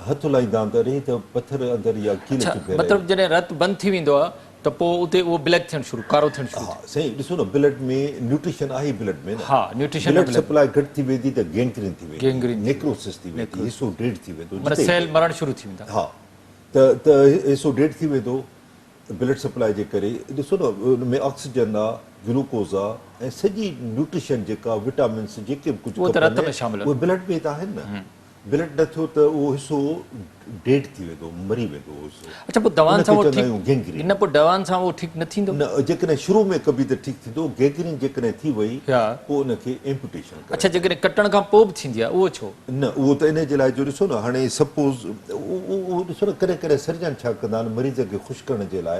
هٿ لائيندا آهن ته اري هي ته پٿر اندر يا ڪيل اڇا چڀيل آهي. مطلب جڏهن رت بند ٿي ويندو آ ته پوء اتي اهو بليڪ ٿيڻ شروع ڪارو ٿيڻ شروع ها سائين ڏسو نه بلڊ ۾ نيوٽريشن آهي بلڊ ۾ نه ها نيوٽريشن بلڊ سپلاء گهٽ ٿي ويندي ته گينگرين ٿي ويندي نيڪروسس ٿي ويندي حصو ڊيڊ ٿي ويندو معنيٰ سيل مرڻ شروع ٿي ويندا ها ته ته حصو ڊيڊ ٿي ويندو بلڊ سپلاء جي ڪري ڏسو نه ان ۾ آڪسيجن آ گلوڪوز آ ۽ سڄي نيوٽريشن جيڪا وٽامنس جيڪي به ڪجهه اهي ته رت ۾ شامل اهي بلڊ ۾ ته آهن نه بلڊ نه ٿيو ته اهو حصو ڊيڊ ٿي ويندو، مري ويندو اهو حصو. اڇا پوء دوائن ان سان کي اهو چوندا ٺيڪ آهيون گينگرين. نه پوء دوائن سان اهو ٺيڪ نه ٿيندو؟ نه جيڪڏهن شروع ۾ ڪبي ته ٺيڪ ٿيندو، گينگرين جيڪڏهن ٿي وئي پوء ان کي ايمپوٽيشن ڪرائي اڇا جيڪڏهن ڪٽڻ کان پوء به ٿيندي آهي اهو ڇو؟ نه اهو ته انهي جي لاء جو ڏسو نه هاڻي سپوز اهو ڏسو نه ڪڏهن ڪڏهن سرجن ڇا ڪندا آهن مريض کي خوش ڪرڻ جي لاء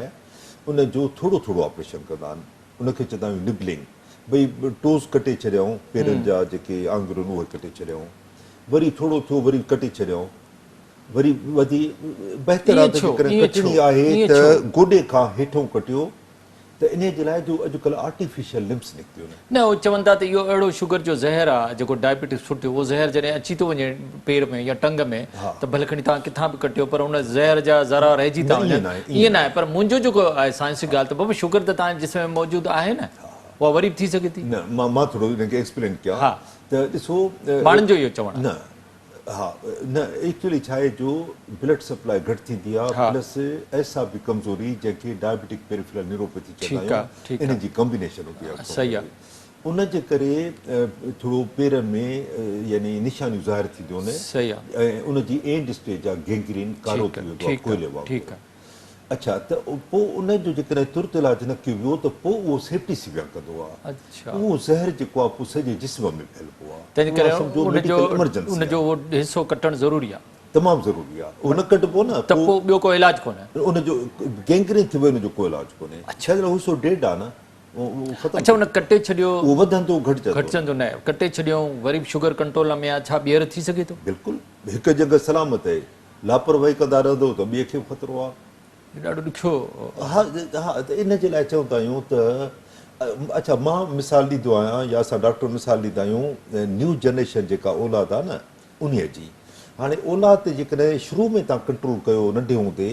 ان جو ٿورو ٿورو آپريشن ڪندا آهن ان کي چوندا آهيون نبلنگ ڀئي ٽوز ڪٽي ڇڏيائون پيرن جا جيڪي آڱريون اهي ڪٽي ڇڏيائون وري ٿورو ٿيو وري ڪٽي ڇڏيائون وري وڌي بهتر آهي ته جيڪڏهن ڪٽڻي آهي ته گوڏي کان هيٺون ڪٽيو ته انهي جي لاء جو اڄڪلهه آرٽيفيشل لمس نڪتيون آهن. نه هو چون ٿا ته اهو اهڙو شگر جو زهر آهي جيڪو ڊائبيٽس فوٽ اهو زهر جڏهن اچي ٿو وڃي پير ۾ يا ٽنگ ۾ ته ڀلي کڻي توهان ڪٿان به ڪٽيو پر ان زهر جا ذرا رهجي ٿا وڃن ائين ناهي پر منهنجو جيڪو آهي سائنسي ڳالهه ته بابا شگر ته توهان جي جسم ۾ موجود آهي نه اها وري به ٿي سگهي ٿي. نه مان ٿورو ان کي ايڪسپلين ڪيان ته ڏسو ماڻهن جو اهو چوڻ آهي. نه ها نه ايڪچولي ڇا آهي جو بلڊ سپلاء گهٽ ٿيندي آهي پلس اعصابي ڪمزوري جنهن کي ڊائبيٽڪ پيريفرل نيوروپيٿي چوندا آهيون ان جي ڪمبينيشن هوندي آهي ان جي ڪري ٿورو پيرن ۾ يعني نشانيون ظاهر ٿينديون آهن ۽ ان جي اينڊ اسٽيج آهي گينگرين ڪارو ٿي ويندو آهي ڪوئلي وانگر اڇا ته پوء ان جو جيڪڏهن ترت علاج نه ڪيو ويو ته پوء اهو سيپٽيسيميا ڪندو آهي. اهو زهر جيڪو آهي پوء سڄي جسم ۾ ڦهلبو آهي. تنهن ڪري ان جو اهو حصو ڪٽڻ ضروري آهي. تمام ضروري آهي. اهو نه ڪٽبو نه ته پوء ٻيو ڪو علاج ڪونهي. ان جو گينگرين ٿي ويو ان جو ڪو علاج ڪونهي. ڇا جي لاء اهو حصو ڊيڊ آهي نه اهو ختم. اڇا ان ڪٽي ڇڏيو. اهو وڌندو گهٽجندو. گهٽجندو نه ڪٽي ڇڏيو وري به شگر ڪنٽرول ۾ آهي ڇا ٻيهر ٿي سگهي ٿو؟ بلڪل هڪ ڄنگهه سلامت آهي. لاپرواهي ڪندا رهندو ته ٻئي کي به خطرو آهي. ڏاڍو ڏکيو. ها ها ته ان جي لاء چوندا آهيون ته اڇا مان مثال ڏيندو آهيان يا اسان ڊاڪٽر مثال ڏيندا آهيون نيو جنريشن جيڪا اولاد آهي نه انهي جي هاڻي اولاد تي جيڪڏهن شروع ۾ تان ڪنٽرول ڪيو ننڍي هوندي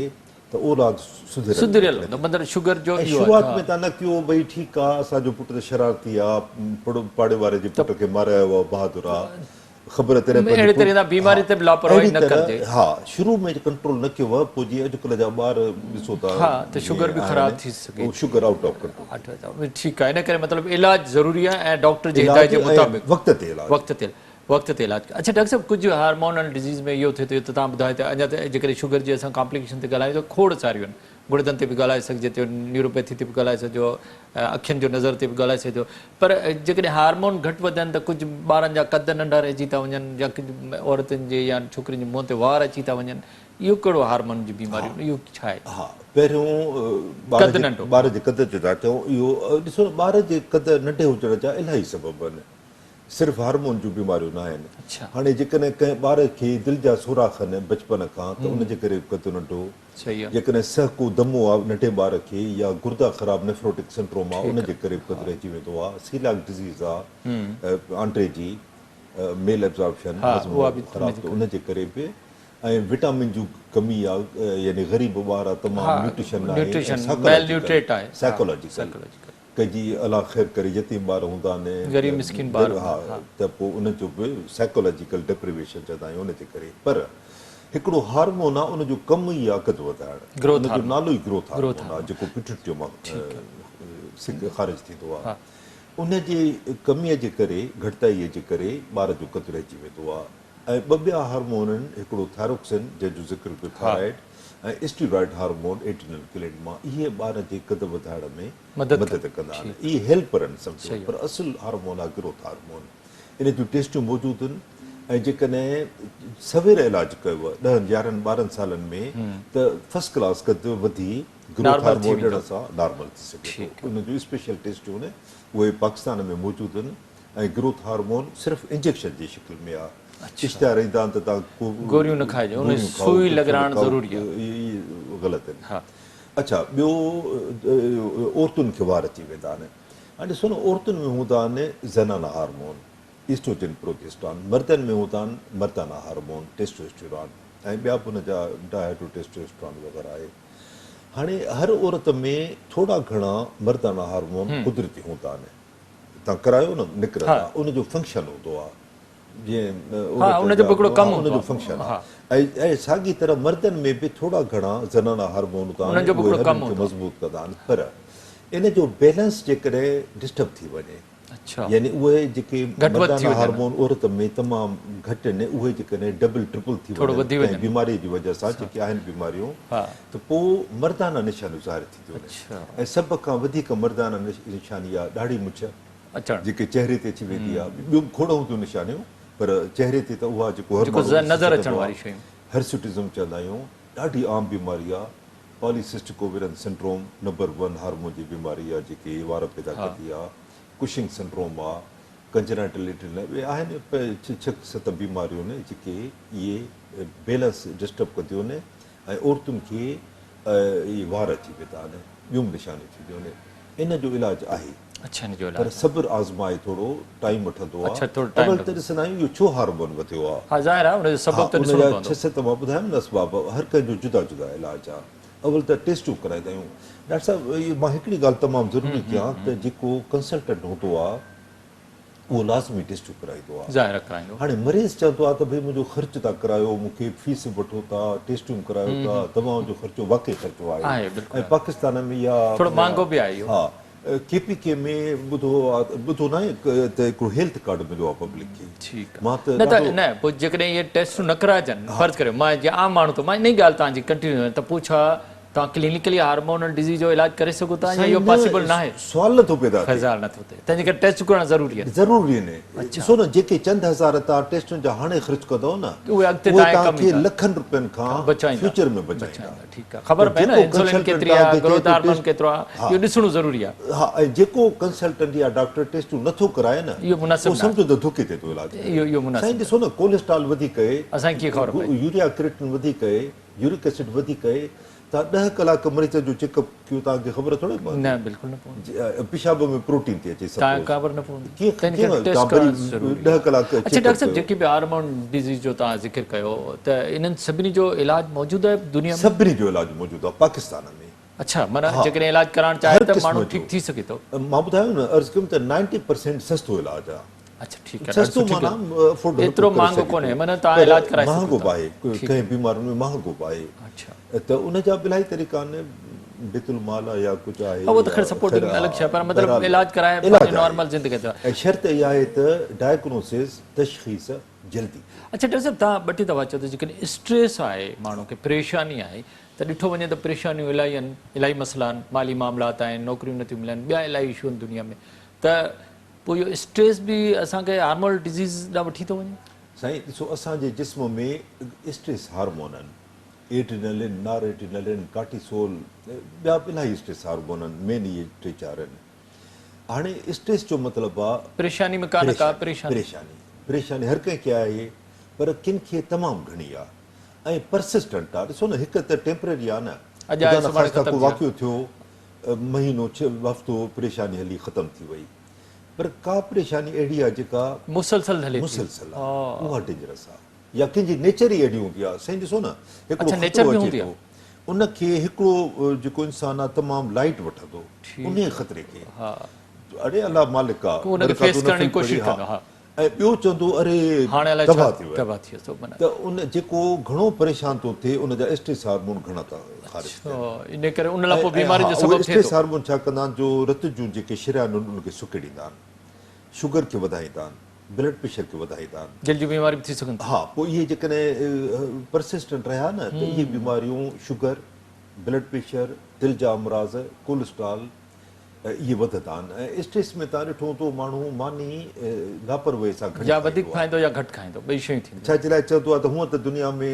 ته اولاد سڌريل سڌريل هوندو مطلب شگر جو اهو شروعات ۾ تان نه ڪيو ڀئي ٺيڪ آهي اسان جو پٽ ته شرارتي آهي پاڙي واري جي پٽ کي ماري آيو آهي بهادر آهي خبر تڏهن پوندي اهڙي طرح بيماري تي به لاپرواهي نه ڪرجي. ها شروع ۾ ڪنٽرول نه ڪيو پوء جيئن اڄڪلهه جا ٻار ڏسو ٿا ها ته شگر به خراب ٿي سگهي ٿي شگر آئوٽ آف ڪنٽرول ٺيڪ آهي ان ڪري مطلب علاج ضروري آهي ۽ ڊاڪٽر جي هدايت جي مطابق وقت تي علاج وقت تي وقت تي علاج اڇا ڊاڪٽر صاحب ڪجهه هارمونل ڊزيز ۾ اهو ٿئي ٿو ته تهان ٻڌايو ته اڃا ته جيڪڏهن شگر جي اسان ڪامپليڪيشن تي ڳالهايون ته کوڙ ساريون آهن گڙدن تي به ڳالهائي سگهجي ٿو، نيوروپيٿي تي به ڳالهائي سگهجي ٿو، اکين جو نظر تي به ڳالهائي سگهجي ٿو پر جيڪڏهن هارمون گهٽ وڌن ته ڪجهه ٻارن جا قد ننڍا رهجي ٿا وڃن يا ڪجهه عورتن جي يا ڇوڪرين جي منهن تي وار اچي ٿا وڃن اهو ڪهڙو هارمون جي بيماري اهو ڇا آهي؟ ها پهريون ٻار جي ٻار جي قد جو ٿا چئون اهو ڏسو نه ٻار جي قد ننڍي هجڻ جا الاهي سبب آهن صرف هارمون جون بيماريون نه آهن. هاڻي جيڪڏهن ڪنهن ٻار کي دل جا سوراخ آهن بچپن کان ته ان جي ڪري به قد ننڍو، جيڪڏهن سهڪو دمو آهي ننڍي ٻار کي يا گردا خراب نيفروٽڪ سنڊروم آهي ان جي ڪري به قد رهجي ويندو آهي، سيلاڪ ڊزيز آهي آنٽي جي ميل ابزارپشن هضم خراب ته ان جي ڪري به ۽ وٽامن جون ڪمي آهي يعني غريب ٻار آهي تمام نيوٽريشن ناهي ۽ سائيڪالاجيڪل ڪي جي الله خير ڪري يتيم ٻار هوندا آهن غريب مسڪين ٻار ها ته پوء انهن جو به سائيڪالاجيڪل ڊپريويشن چوندا آهيون ان جي ڪري پر هڪڙو هارمون آهي ان جو ڪم ئي آهي قد وڌائڻ ان جو نالو ئي گروٿ هارمون آهي جيڪو پٽيوٽري مان خارج ٿيندو آهي ان جي ڪمي جي ڪري گهٽتائي جي ڪري ٻار جو قد رهجي ويندو آهي ۽ ٻه ٻيا هارمون آهن، هڪڙو ٿائروڪسن جنهن جو ذڪر ڪيو thyroid ۽ steroid hormone adrenal gland مان اهي ٻار جي قد وڌائڻ ۾ مدد ڪندا آهن اهي هيلپر آهن سمجهو پر اصل هارمون آهي گروٿ هارمون ان جون ٽيسٽون موجود آهن ۽ جيڪڏهن سوير علاج ڪيو ڏهن يارهن ٻارهن سالن ۾ ته فرسٽ ڪلاس قد وڌي گروٿ هارمون ڏيڻ سان نارمل ٿي سگهي ٿو ان جون اسپيشل ٽيسٽون اهي پاڪستان ۾ موجود آهن ۽ گروٿ هارمون صرف انجيڪشن جي شڪل ۾ آ اشتهار ايندا آهن ته توهان ڪو گوريون نه کائجو ان سوئي لڳرائڻ ضروري آ اهي غلط آهن اڇا ٻيو عورتن کي وار اچي ويندا آهن هاڻي ڏسو نه عورتن ۾ هوندا آهن زنانا هارمون ايسٽروجن پروجيسٽران مردن ۾ هوندا آهن مردانا هارمون ٽيسٽوسٽيران ۽ ٻيا به ان جا ڊائهائڊرو ٽيسٽوسٽران وغيره آهي هاڻي هر عورت ۾ ٿورا گهڻا مردانا هارمون قدرتي هوندا آهن تان ڪرايو نه نڪرندا ان جو فنڪشن هوندو آ جيئن ان جو به هڪڙو ڪم هوندو آ ان جو فنڪشن آ ۽ ساڳي طرح مردن ۾ به ٿورا گهڻا زنانا هارمون هوندا آهن اهي هڏين کي مضبوط ڪندا آهن پر ان جو بيلنس جيڪڏهن ڊسٽرب ٿي وڃي يعني اهي جيڪي مردانا هارمون عورت ۾ تمام گهٽ آهن اهي جيڪڏهن ڊبل ٽرپل ٿي وڃن ڪنهن بيماري جي وجه سان جيڪي آهن بيماريون ته پوء مردانا نشانيون ظاهر ٿينديون آهن ۽ سڀ کان وڌيڪ مردانه نشاني آهي ڏاڙهي مڇ اچڻ جيڪي چهري تي اچي ويندي آهي ٻيون به کوڙ هونديون نشانيون پر چهري تي ته اها جيڪو هر ماڻهو ڏسي نظر اچڻ واري شيون هرسوٽزم چوندا آهيون ڏاڍي عام بيماري آهي poly cystic ovarian syndrome number one hormone جي بيماري آهي جيڪي وار پيدا ڪندي آهي ڪشنگ سنڊروم آهي ڪنجنائٽل ايڊرينل اهي آهن ڇهه ست بيماريون جيڪي اهي بيلنس ڊسٽرب ڪنديون آهن ۽ عورتن کي اهي وار اچي ويندا آهن، ٻيون به نشانيون ٿينديون آهن. ان جو علاج آهي. اڇا ان جو پر علاج صبر آزمائي ٿورو ٽائيم وٺندو آهي. اڇا ٿورو ٽائيم اول ته لڳندو. ڏسندا آهيون اهو ڇو هارمون وڌيو آهي. ها ظاهر آهي ان جو سبب ها ته ان ڏسڻو جا پوندو. ڇهه ست مان ٻڌايم نه اسباب هر ڪنهن جو جدا جدا علاج آهي. اول ته ٽيسٽون ڪرائيندا آهيون. ڊاڪٽر صاحب اهو مان هڪڙي ڳالهه تمام ضروري ڪيان ته جيڪو ڪنسلٽنٽ هوندو آهي. اهو لازمي ٽيسٽون ڪرائيندو آهي. ظاهر آهي ڪرائيندو. هاڻي مريض چوندو آهي ته ڀئي منهنجو خرچ ٿا ڪرايو، مون کي فيس به وٺو ٿا، ٽيسٽون به ڪرايو ٿا، دوائن جو خرچو واقعي خرچو آهي. آهي بلڪل ۽ پاڪستان ۾ اها ٿورو مهانگو به آهي اهو. ها ڪي پي ڪي ۾ ٻڌو آهي ٻڌو ناهي ته هڪڙو هيلٿ ڪارڊ مليو آهي پبلڪ کي. ٺيڪ مان ته نه ته ڏاڍو نه پوء جيڪڏهن اهي ٽيسٽون نه ڪرائجن فرض ڪريو مان جيئن عام ماڻهو ٿو مان انهي ڳالهه توهان جي ڪنٽينيو ته پوء ڇا توهان ڪلينيڪلي هارمونل ڊزيز جو علاج ڪري سگهو ٿا يا اهو پاسيبل ناهي؟ سوال نه ٿو پيدا ٿئي. سوال نه ٿو ٿئي تنهن جي ڪري ٽيسٽ ڪرڻ ضروري آهن. ضروري آهن. ڏسو نه جيڪي چند هزار توهان ٽيسٽن جا هاڻي خرچ ڪندؤ نه اهي اڳتي اهي توهان کي لکن رپين کان فيوچر ۾ بچائيندا. ٺيڪ آهي خبر پئي نه انسولين ڪيتري آهي گروٿ هارمون ڪيترو آهي اهو ڏسڻو ضروري آهي. ها ۽ جيڪو ڪنسلٽنٽ يا ڊاڪٽر ٽيسٽون نه ٿو ڪرائي نه اهو مناسب اهو سمجهو ته ڌوڪي تي ٿو علاج ڪري. اهو مناسب سائين ڏسو نه ڪوليسٽرال وڌيڪ آهي اسان کي ڪيئن خبر پئي. يوريا ڪريٽن وڌيڪ آهي يورڪ ايسڊ وڌيڪ آهي توهان ڏهه ڪلاڪ مريض جو چيڪ اپ ڪيو توهان کي خبر ٿوري پوندي. نه بلڪل نه پوندي. پيشاب ۾ پروٽين ٿي اچي توهان کي خبر نه پوندي. ڪيئن تنهن ڪري ٽيسٽ ڪرڻ ضروري ڏهه ڪلاڪ آهي. اڇا ڊاڪٽر صاحب جيڪي به هارمون ڊزيز جو توهان ذڪر ڪيو ته انهن سڀني جو علاج موجود آهي دنيا ۾؟ سڀني جو علاج موجود آهي پاڪستان ۾. اڇا معنيٰ جيڪڏهن علاج ڪرائڻ چاهي ته ماڻهو ٺيڪ ٿي سگهي ٿو. مان ٻڌايو نه عرض ڪيم ته 90% سستو علاج آهي. اڇا ٺيڪ آهي سستو معنيٰ افورڊ ايترو مهانگو ڪونهي معنيٰ توهان علاج ڪرائي سگهو مهانگو به آهي ڪنهن بيمارين ۾ مهانگو به آهي اڇا ته ان جا به الاهي طريقا آهن بيت المال آهي يا ڪجهه آهي اهو ته خير سپورٽنگ الڳ شيء پر مطلب علاج ڪرائي پنهنجي نارمل زندگي ۽ شرط اها آهي ته ڊائگنوسز تشخيص جلدي. اڇا ڊاڪٽر صاحب توهان ٻه ٽي دفعا چيو ته جيڪڏهن اسٽريس آهي ماڻهو کي پريشاني آهي ته ڏٺو وڃي ته پريشانيون الاهي آهن الاهي مسئلا آهن مالي معاملات آهن نوڪريون نٿيون ملن ٻيا الاهي اشو آهن دنيا ۾ ته پوء اهو اسٽريس به اسان کي هارمونل ڊزيز ڏانهن وٺي ٿو وڃي؟ سائين ڏسو اسان جي جسم ۾ اسٽريس هارمون آهن ايڊرينلين، نار ايڊرينلين، ڪارٽيسول ٻيا به الاهي اسٽريس هارمون آهن مين اهي ٽي چار آهن هاڻي اسٽريس جو مطلب آ پريشاني ۾ ڪا نه ڪا پريشاني پريشاني پريشاني هر ڪنهن کي آهي پر ڪن کي تمام گهڻي آ ۽ پرسسٽنٽ آ ڏسو نه هڪ ته ٽيمپرري آ نه اڄ آهي سڀاڻي خدا ختم نخواسته ٿي ڪو واقعو ٿيو مهينو هفتو پريشاني هلي ختم ٿي وئي پر ڪا پريشاني اهڙي آهي جيڪا مسلسل هلي ٿي مسلسل آهي اها ڊينجرس آهي يا ڪنهن جي نيچر ئي اهڙي هوندي آهي سائين ڏسو نه هڪڙو خطرو اچي ٿو ان کي هڪڙو جيڪو انسان آهي تمام لائيٽ وٺندو انهي خطري کي اڙي الله مالڪ آهي ان کي فيس ڪرڻ جي ڪوشش ڪندو ها ۽ ٻيو چوندو اري هاڻي الائي ڇا تباهه ٿي ويس ته ان جيڪو گهڻو پريشان ٿو ٿئي ان جا اسٽريس هارمون گهڻا ٿا خارج ٿين ان ڪري ان لاء پوء بيماري جو سبب ٿئي ٿو. اسٽريس هارمون ڇا ڪندا آهن جو رت جون جيڪي شريانون ان کي سڪيڙيندا آهن شگر کي وڌائيندا آهن بلڊ پريشر کي وڌائيندا آهن. دل جون بيماريون به ٿي سگهن ٿيون. ها پوء اهي جيڪڏهن پرسسٽنٽ رهيا نه ته اهي بيماريون شگر بلڊ پريشر دل جا امراض ڪولسٽرال اهي وڌندا آهن ۽ اسٽريس ۾ توهان ڏٺو هوندو ماڻهو ماني لاپرواهي سان گهڻي يا وڌيڪ کائيندو يا گهٽ کائيندو ٻئي شيون ٿينديون. ڇا جي لاء چوندو آهي ته هونء ته دنيا ۾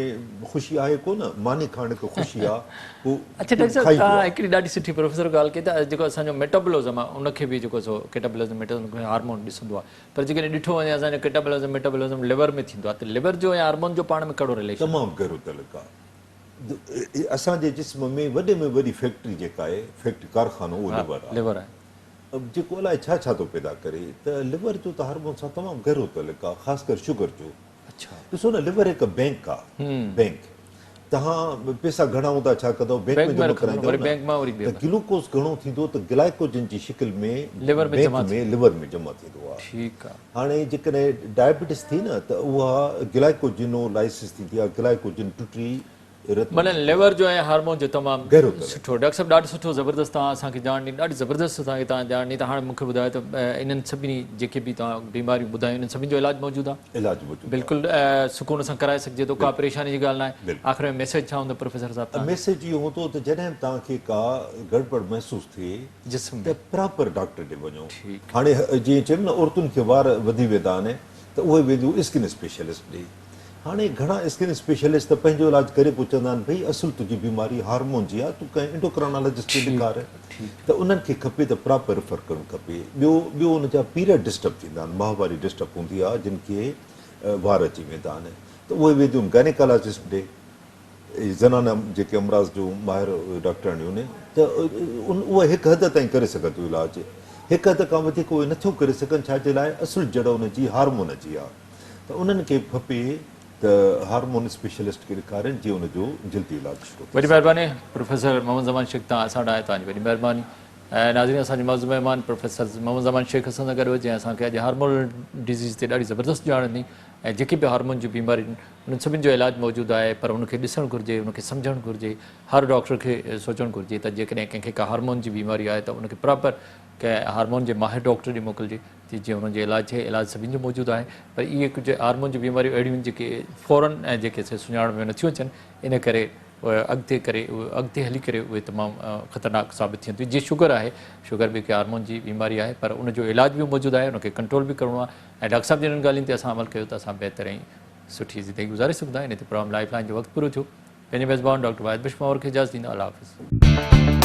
خوشي آهي ڪو نه ماني کائڻ هڪ خوشي آهي پوء اڇا ڊاڪٽر صاحب توهان هڪڙي ڏاڍي سٺي پروفيسر ڳالهه ڪئي ته جيڪو اسان جو ميٽابولزم آهي ان کي به جيڪو سو ڪيٽابولزم ميٽابولزم هارمون ڏسندو آهي پر جيڪڏهن ڏٺو وڃي اسان جو ڪيٽابولزم ميٽابولزم ليور ۾ ٿيندو آهي ته ليور جو ۽ هارمون جو پاڻ ۾ ڪهڙو رليشن آهي؟ تمام گهرو تعلق آهي. اسان جي جسم ۾ وڏي ۾ وڏي فيڪٽري جيڪا آهي، فيڪٽري ڪارخانو اهو ليور آهي. ليور آهي. جيڪو الائي ڇا ڇا ٿو پيدا ڪري ته ليور جو ته هارمون سان تمام گهرو تعلق آهي خاص ڪر شگر جو. ڏسو نه ليور هڪ بينڪ آهي بينڪ توهان پيسا گهڻا هوندا ڇا ڪندؤ بينڪ ۾ جمع ڪرائيندؤ نه ته گلوڪوز گهڻو ٿيندو ته گلائڪوجن جي شڪل ۾ بينڪ ۾ ليور ۾ جمع ٿيندو آهي. هاڻي جيڪڏهن ڊائبيٽس ٿي نه ته اها گلائڪوجينو لائسس ٿيندي آهي گلائڪوجن ٽٽي رت معنيٰ ليور جو ۽ هارمون جو تمام گهرو تعلق. سٺو ڊاڪٽر صاحب ڏاڍو سٺو زبردست توهان اسان کي ڄاڻ ڏني ڏاڍي زبردست اسان کي توهان ڄاڻ ڏني ته هاڻي مون کي ٻڌايو ته انهن سڀني جيڪي به توهان بيماريون ٻڌايون انهن سڀني جو علاج موجود آهي علاج موجود آهي بلڪل سڪون سان ڪرائي سگهجي ٿو ڪا پريشاني جي ڳالهه ناهي بلڪل آخر ۾ ميسيج ڇا هوندو پروفيسر صاحب توهان جو ميسيج اهو هوندو ته جڏهن به توهان کي ڪا گڙٻڙ محسوس ٿئي جسم ته ۾. پراپر ڊاڪٽر ڏي وڃو. ٺيڪ. هاڻي جيئن چيم نه عورتن کي وار وڌي ويندا آهن ته اهي وينديون اسڪن اسپيشلسٽ ڏي. هاڻي گهڻا اسڪن اسپيشلسٽ ته پنهنجو علاج ڪري پوء چوندا آهن ڀئي اصل تنهنجي بيماري هارمون جي آهي تون ڪنهن انڊوڪرانالاجسٽ کي ڏيکار ته انهن کي کپي ته پراپر ريفر ڪرڻ کپي. ٻيو ٻيو ان جا پيريڊ ڊسٽرب ٿيندا آهن ماهواري ڊسٽرب هوندي آهي جن کي وار اچي ويندا آهن ته اهي وينديون گائنيڪالاجسٽ ڏي. زنانه جيڪي امراض جون ماهر ڊاڪٽرياڻيون آهن ته اهي هڪ حد تائين ڪري سگهن ٿيون علاج، هڪ حد کان وڌيڪ اهي نٿيون ڪري سگهن ڇا جي لاء اصل جڙ ان جي هارمون جي آهي ته انهن کي کپي ته هارمون اسپيشلسٽ کي ڏيکارين جيئن ان جو جلدي علاج شروع ٿي وڏي سگهي. مهرباني پروفيسر محمد زمان شيخ توهان اسان وٽ آيا توهان جي وڏي مهرباني. ۽ ناظرين اسان جي معزز مهمان پروفيسر محمد زمان شيخ اسان سان گڏ هو جنهن اسان کي اڄ هارمونل ڊزيز تي ڏاڍي زبردست ڄاڻ ڏني ۽ جيڪي به هارمون جون بيماريون آهن انهن سڀني جو علاج موجود آهي پر ان کي ڏسڻ گهرجي ان کي سمجهڻ گهرجي هر ڊاڪٽر کي سوچڻ گهرجي ته جيڪڏهن ڪنهن کي ڪا هارمون جي بيماري آهي ته ان کي پراپر ڪنهن هارمون جي ماهر ڊاڪٽر ڏي موڪلجي ته جيئن انهن جو علاج ٿئي علاج سڀني جو موجود آهي پر اهي ڪجهه هارمون جون بيماريون اهڙيون آهن جيڪي فورن ۽ جيڪي سي سڃاڻڻ ۾ نٿيون اچن ان ڪري اڳتي ڪري اڳتي هلي ڪري اهي تمام خطرناڪ ثابت ٿين ٿيون جيئن شگر آهي شگر به هڪ هارمون جي بيماري آهي پر ان جو علاج به موجود آهي ان کي ڪنٽرول به ڪرڻو آهي ۽ ڊاڪٽر صاحب جي انهن ڳالهين تي اسان عمل ڪيو ته اسان بهتر ۽ سٺي زندگي گذاري سگهون ٿا ان تي پروگرام لائف لائن جو وقت پورو ٿيو پنهنجي ميزبان ڊاڪٽر واحد بخش پنهور کي اجازت ڏيندا الله حافظ.